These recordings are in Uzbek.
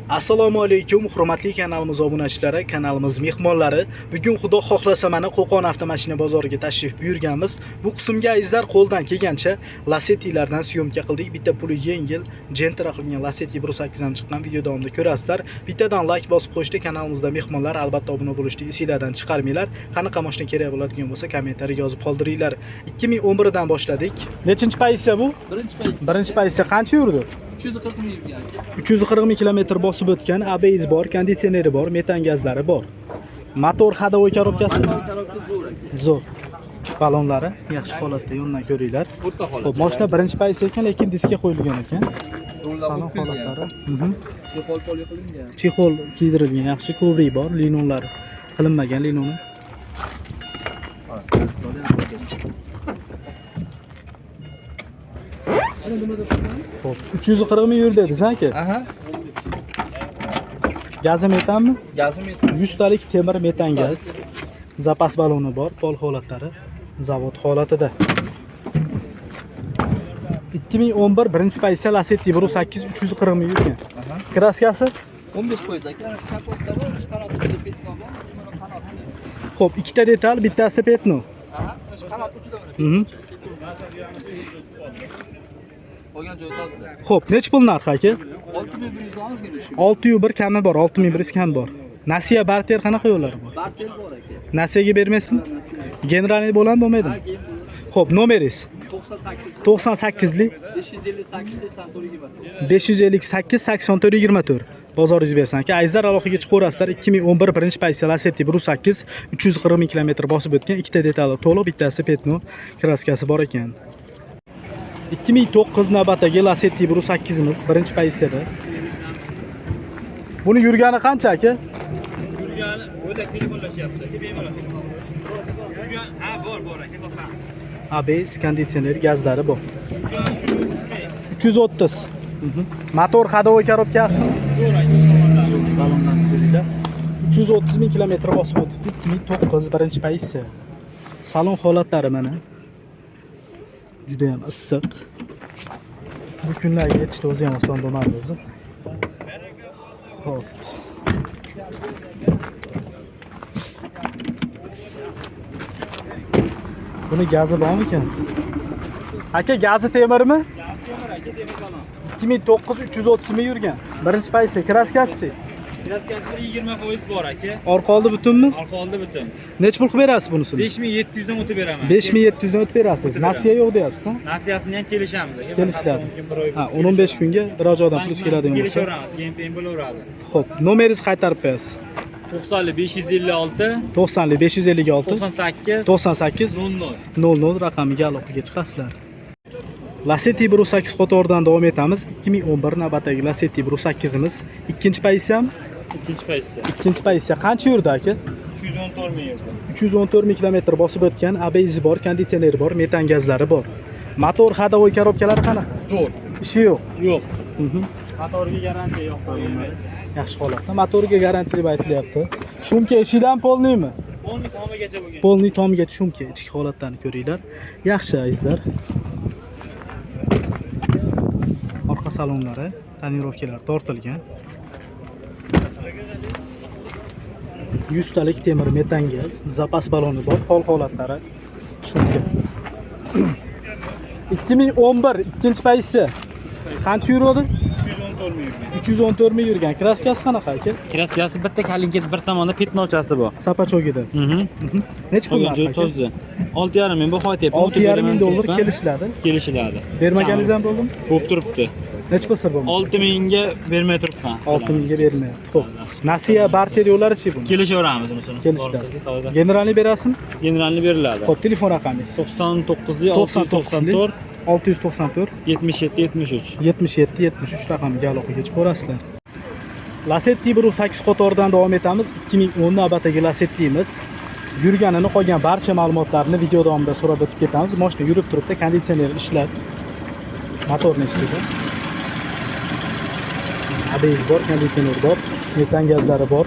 Assalomu alaykum, hurmatli kanalimiz obunachilari, kanalimiz mehmonlari. Bugun Xudo xohlasa mana Qo'qon avtomashina bozoriga tashrif buyurganmiz. Bu qismga azizlar qo'ldan kelgancha Lacetti'lardan syomka qildik. Bitta puli yengil, Gentra qilgan Lacetti 1.8 ham chiqqan, video davomida ko'rasizlar. Bittadan like bosib qo'yishdi, kanalimizda mehmonlar albatta obuna bo'lishni esinglardan chiqarmanglar. Qanaqa mashina kerak bo'ladigan bo'lsa, kommentariyaga yozib qoldiringlar. 2011 dan boshladik. Nechinchi pozitsiya bu? Birinchi pozitsiya. Birinchi pozitsiya qancha yurdi? 340 ming yurgan aka. 340 ming kilometr bosib o'tgan, ABS bor, konditsioneri bor, metan gazlari bor. Motor, ходовой korobkasi Motor korobka zo'r aka. Zo'r. Balonlari yaxshi holatda, yondan ko'ringlar. O'rta holat. Xo'p, mashina birinchi pozitsiya ekan, lekin diskka qo'yilgan ekan. Rullar Salon o'pilgan. holatlari. Chexol poli qilingan. Chexol kiydirilgan, yaxshi коврик bor, linonlar qilinmagan linoni. Ana nima deb turgan? Xo'p, 340 ming yurdi dedingiz aka. Aha. Gazi metanmi? Gazi metan. 100 talik temir metan gaz. Zapas baloni bor, pol holatlari zavod holatida. 2011 birinchi pozitsiya Lacetti 1.8 340 ming yurgan. Aha. Kraskasi? 15% aka. Ana shu kapotda bor, shu qanot uchida пятно bor, mana qanot. Xo'p, ikkita detal, bittasida пятно. Aha, mana shu qanot uchida mana. Qolgan joyi toza. Xo'p, necha pul narxi aka? 6100 dan ozgina shu. 6 yu 1 kami bor, 6100 kami bor. Nasiya, barter qanaqa yo'llari bor? Barter bor aka. Nasiyaga bermaysizmi? Nasiya. Generalniy bo'ladimi, Ha, bo'lmaydimi? keyin bo'ladi. Xo'p, nomeringiz? 98 98 lik 558 84 24. 558 84 24. Bozoringiz bersin aka. Azizlar, aloqaga chiqaverasizlar. 2011 birinchi pozitsiya Lacetti 1.8 340 ming kilometr bosib o'tgan, ikkita detali to'liq, bittasi пятно, kraskasi bor ekan. 2009 navbatdagi Lacetti 1.8imiz birinchi pozitsiyada. Buni yurgani qancha aka? Yurgani o'ylab telefonlashyapti aka, bemalol telefon. Yurgan, ha, bor, bor aka, topamiz. ABS, konditsioner, gazlari bor. Yurgani 330 ming. 330. Motor, ходовой korobka yaxshimi? Zo'r aka, tomonlar. Balonlarni ko'ringlar. 330 ming kilometr bosib o'tibdi. 2009 birinchi pozitsiya. Salon holatlari mana. Juda ham issiq. Bu kunlarga yetishdi o'zi ham oson bo'lmadi o'zi. Xo'p. Buni gazi bormikan? Aka, gazi temirmi? Temir aka, temir balon. 2009 330 ming yurgan. Birinchi pozitsiya. Kraskasichi? Kraskasi 20% bor aka. Orqa oldi butunmi? Orqa oldi butun. Necha pul qilib berasiz bunisini? 5700 dan o'tib beraman. 5700 dan o'tib berasiz. O'tib Nasiya yo'q deyapsiz, ha? Nasiyasini ham kelishamiz aka. Kelishiladi. Mumkin bir oy. Ha, 10-15 kunga biror joydan plyus keladigan bo'lsa. Kelishaveramiz, keyin keyin bo'laveradi. Xo'p, nomeringizni qaytarib qo'yasiz. 90 556 90 556 98 98 00. 00 raqamiga aloqaga chiqasizlar. Lacetti 1.8 qatoridan davom etamiz. 2011 navbatdagi Lacetti 1.8imiz. Ikkinchi pozitsiyami? Ikkinchi pozitsiya. Ikkinchi pozitsiya qancha yurdi aka? 314 ming yurdi. 314 ming kilometr bosib o'tgan, ABS bor, konditsioneri bor, metan gazlari bor. Motor, ходовой korobkalari qanaqa? Zo'r. Ishi yo'q. Yo'q. Mhm. Motorga garantiya yo'q. Yaxshi holatda. Motoriga garantiya deb aytilyapti. Shumka eshidan polniymi? Polni tomigacha bo'lgan. Polniy tomigacha shumka, ichki holatlarni ko'ringlar. Yaxshi azizlar. Orqa salonlari, tonirovkalar tortilgan. 100 talik temir metan gaz, zapas baloni bor, hol holatlari shumka. 2011 ikkinchi pozitsiya. Qancha yuradi? 314 ming yurgan. 314 ming yurgan. Kraskasi qanaqa aka? Kraskasi bitta kalinkada bir tomonda petnochasi bor. Sapachogida. Necha pul Qolgan narxi joyi aka? toza. 6,5 ming bu hoytayapti. 6,5 ming dollar kelishiladi. Kelishiladi. Bermaganingiz ham bo'ldimi? Bo'lib turibdi. Necha pul sir bo'lmasa? 6 mingga bermay turibman. 6 mingga berilmayapti. Xo'p. Nasiya, barter yo'llari-chi buni? Kelishaveramiz bunisini. Kelishiladi. Generalni berasizmi? Generalni beriladi. Xo'p, telefon raqamingiz 99 99 694 694 77 73. 77 73 raqamiga aloqaga chiqaverasizlar. Lacetti 1.8 qatoridan davom etamiz. 2010 navbatdagi Lacetti'miz. Yurganini, qolgan barcha ma'lumotlarni video davomida so'rab o'tib ketamiz. Mashina yurib turibdi, konditsioner ishlab, motorni ishlaydi. ABS bor, konditsioner bor, metan gazlari bor.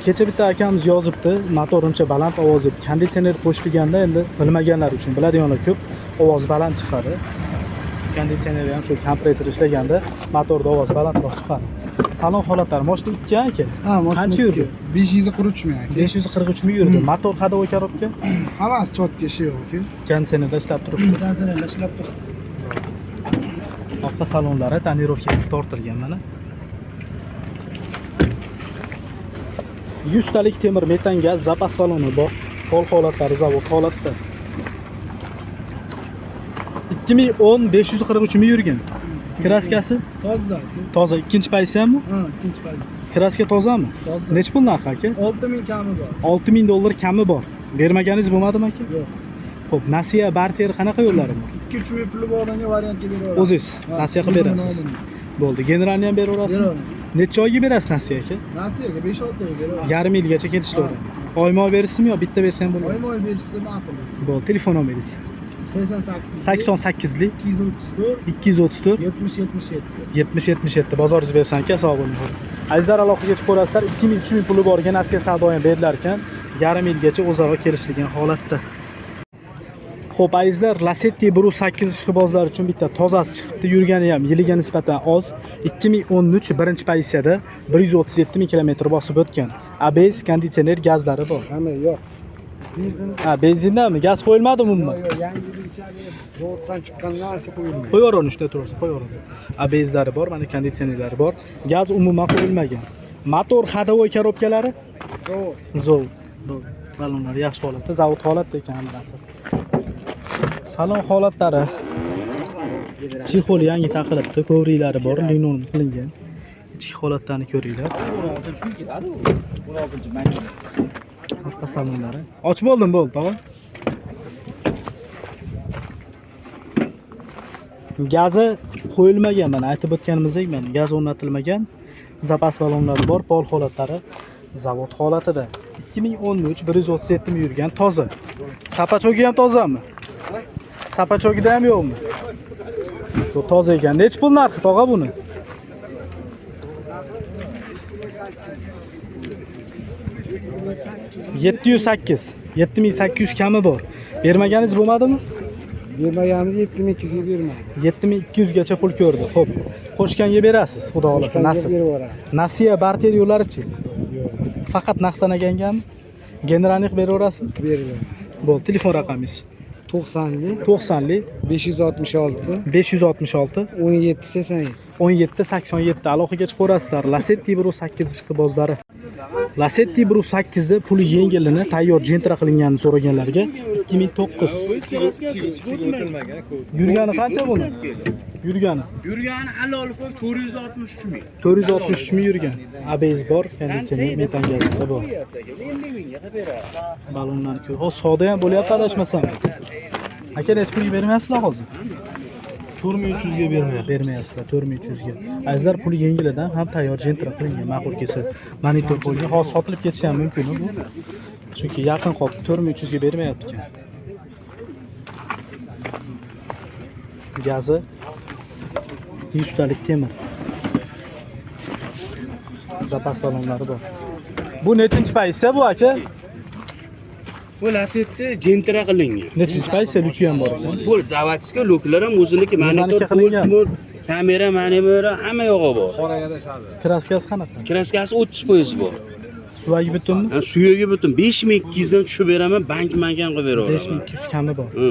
Kecha bitta akamiz yozibdi, motor uncha baland ovoz deb. Konditsioner qo'shilganda endi bilmaganlar uchun, biladiganlar ko'p, ovoz baland chiqadi. Konditsioner ham shu kompressor ishlaganda motorda ovoz balandroq chiqadi. Salon holatlari. Mashina 2 aka. Ha, mashina. Qancha yurdi? 543 ming aka. 543 ming yurdi. Motor, ходовой коробка? Hammasi чётко ishi yo'q aka. Konditsionerda ishlab turibdi. Konditsionerlar ishlab turibdi. Orqa salonlari тонировка tortilgan mana. 100 talik temir metan gaz, zapas baloni bor. Pol holatlari zavod holatda. 2010, 543 ming yurgan. Краска si Toza aka. Toza. Ikkinchi pozitsiyami? Ha, ikkinchi pozitsiya. Краска tozami? Toza. Nechi pul narxi, aka? 6000 kami bor. 6000 dollar kami bor. Bermaganingiz bo'lmadimi, aka? Yo'q. Xo'p, nasiya, barter qanaqa yo'llari bor? 2-3 ming puli bor odamga variantga beraveramiz. O'zingiz Ha, nasiya qilib o'zimni berasiz. oldimda. Bo'ldi. Generalni ham beraverasizmi? Beraveramiz. Necha oyga berasiz nasiya, aka? Nasiyaga 5-6 oyga beraveramiz. Yarim yilgacha kelishilaveradi. Oyma oy berasizmi yo bitta bersa ham bo'ladi? Oyma oy berishsa ma'qul. Bo'ldi, telefon nomeringiz. 88 88lik 234 234 70 77. 70 77. Bozoringiz bersin, aka, sog' bo'ling. Azizlar, aloqaga chiqib ko'rasizlar, 2000 3000 puli borga nasiya savdo ham berilar ekan, yarim yilgacha o'zaro kelishilgan holatda. Xo'p, azizlar, Lacetti 1.8 ishqibozlar uchun bitta tozasi chiqibdi. Yurgani ham yiliga nisbatan oz. 2013, birinchi pozitsiyada, 137 ming kilometr bosib o'tgan. ABS, konditsioner, gazlari bor. Hamma yo'q. Benzin. Ha, benzindami? Gaz qo'yilmadi umuman? Yo'q, yangilik zavoddan chiqqan narsa qo'yilmaydi. Qo'yaverin, shunda tursin, qo'yaverin. ABSlari bor, mana konditsionerlari bor. Gaz umuman qo'yilmagan. Motor, ходовой коробка lari Zavod. Zavod. Ballonlar yaxshi holatda, zavod holatda ekan hamma narsa. Salon holatlari, чехол yangi taqilibdi, kovriklari bor, linon qilingan. Ichki holatlarni ko'ringlar. Orqa salonlari. Ochib oldim, bo'ldi, tog'a. Gazi qo'yilmagan, mana aytib o'tganimizdek, mana gaz o'rnatilmagan. Zapas ballonlari bor, pol holatlari zavod holatida. 2013, 137 ming yurgan, toza. Сапачок i ham tozami? Сапачок ida ham yo'qmi? Bu toza ekan. Nechi pul narxi, tog'a, buni? 708. 7800 kami bor. Bermaganingiz bo'lmadimi? Bermaganimiz 7200 ga bermadi. 7200 gacha pul ko'rdi. Xo'p. Qo'shganga berasiz, xudo xohlasa, nasib. Berib yuboramiz. Nasiya, barter yo'llarichi? Yo'q. Faqat naqd sanagangami? Generalni qilib beraverasizmi? Beriladi. Bo'ldi, telefon raqamingiz. 90lik 90lik 566 566 17 87. 17 87. Aloqaga chiqaverasizlar. Lacetti 1.8 ishqibozlari. Lacetti 1.8 da puli yengilini, tayyor Gentra qilinganini so'raganlarga 2009. Yurgani qancha buni? Yurgani Yurgani halol qo'y 463 ming. 463 ming yurgan. ABS bor, konditsioner, metan gazida bor. 50 mingga qilib beradi. Ballonlarni ko'r. Hozir savdo ham bo'lyapti, adashmasam. Aka, nechi pulga bermayapsizlar hozir? 4300 ga bermayapmiz. Bermayapsizlar 4300 ga. Azizlar, puli yengilidan ham tayyor Gentra qilingan, ma'qul kelsa monitor qo'ygan. Hozir sotilib ketishi ham mumkin bu. Chunki yaqin qolibdi, 4300 ga bermayapti ekan. Gazi 100 talik temir. Zapas ballonlari bor. Bu nechinchi pozitsiya bu, aka? Bu Lacetti Gentra qilingan. Nechinchi pozitsiya? Люк i ham bor ekan. Bu заводской люк lar ham o'ziniki, monitor, Mexanika qilingan. pult, kamera, manevra hamma yog'i bor. Краска si qanaqa? Краска si 30% bor. Suvagi butunmi? Ha, suyagi butun 5200 dan tushib beraman, bank mank ham qilib beraverman. 5200 kami bor. Hı.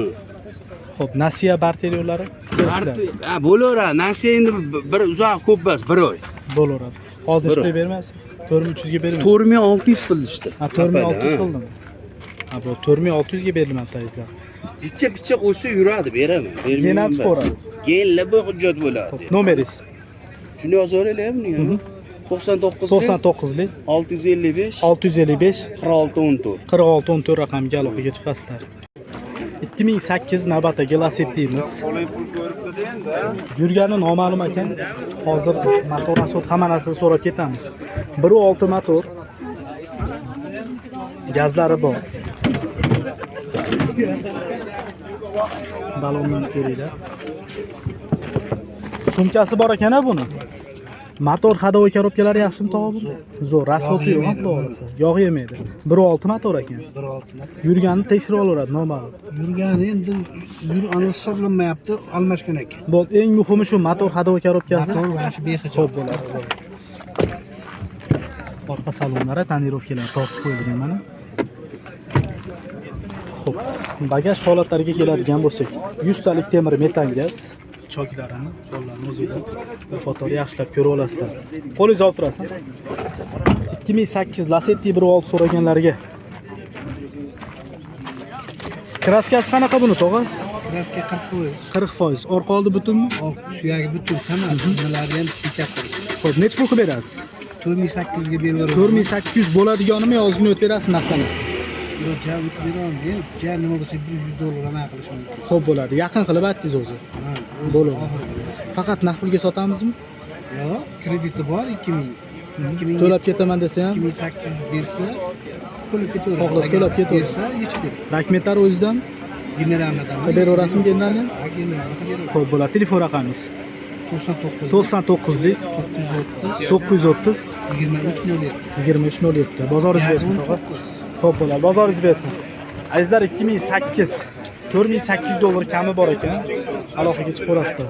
Xo'p, nasiya, barter yo'llari kelishiladi. Ha, bo'laveradi. Nasiya endi bir uzoq ko'p emas, bir oy. Bo'laveradi. Hozir nechi Bir pulga bermaysiz? 4300 ga bermaysiz. 4600 qilishdi. Ha, 4600 qildimi? Ha, bu 4600 ga berilmabdi, azizlar. Jicha picha qo'shsa yuradi, beraman. Bermayman Gen ham emas. chiqaveradi. Genla bu hujjat bo'ladi. Nomeringiz? Shuni yozaveraylik buni. 99 99lik 655 655 46 14. 46 14 raqamiga aloqaga chiqasizlar. 2008 navbatdagi Lacetti'miz. Yurgani noma'lum ekan. Hozir motor, расход, hamma narsani so'rab ketamiz. 1.6 motor. Gazlari bor. Balonni ko'ringlar. Шумка si bor ekan buni. Motor, ходовой коробка lari yaxshimi, tog'a buni? Zo'r, расход i yo'q, xudo xohlasa. Yog' yemaydi. 1.6 motor ekan. 1.6 motor. Yurganini tekshirib olaveradi, noma'lum. Yurgani endi yur anavi hisoblanmayapti, almashgan ekan. Bo'ldi, eng muhimi shu motor, ходовой коробка si. Motor вообще behijob. Xo'p bo'ladi. Orqa salonlari tonirovkalar tortib qo'yilgan mana. Xo'p, bagaj holatlariga keladigan bo'lsak, 100 talik temir metangaz choklarini bolalarni o'zinglar bir qator yaxshilab ko'rib olasizlar. Qo'lingizni olib turasiz. 2008 Lacetti 1.6 so'raganlarga. Kraskasi qanaqa buni, tog'a? Kraska 40%. 40%. Orqa oldi butunmi? Oq suyagi butun tamam. Nimalari ham pechat qilib. Xo'p, necha pul qilib berasiz? 4800 ga beraveramiz. 4800 bo'ladiganimi yo ozgina o'tib berasiz naqsangiz? Yo'q, ja o'tib beraman. Ja nima bo'lsa 100 dollar nima qilish mumkin. Xo'p bo'ladi. Yaqin qilib aytdingiz o'zi. Ha, Bo'ladi. oxirgi. Faqat naqd pulga sotamizmi? Yo'q, krediti bor 2000. 2000 To'lab ketaman desa ham 2800 bersa to'lab ketaveradi. Xohlasa to'lab ketaveradi. Bersa yechib beradi. Dokumentlar o'zidan Generalnidan. Qilib beraverasizmi generalni? Ha, generalni qilib beraveradi. Xo'p bo'ladi. Telefon raqamingiz 99 99lik 930 930 23 07. 2307. Bozoringiz bersin tog'a. Xo'p bo'ladi. Bozoringiz bersin. Azizlar, 2008 4800 dollar kami bor ekan. Aloqaga chiqib ko'rasizlar.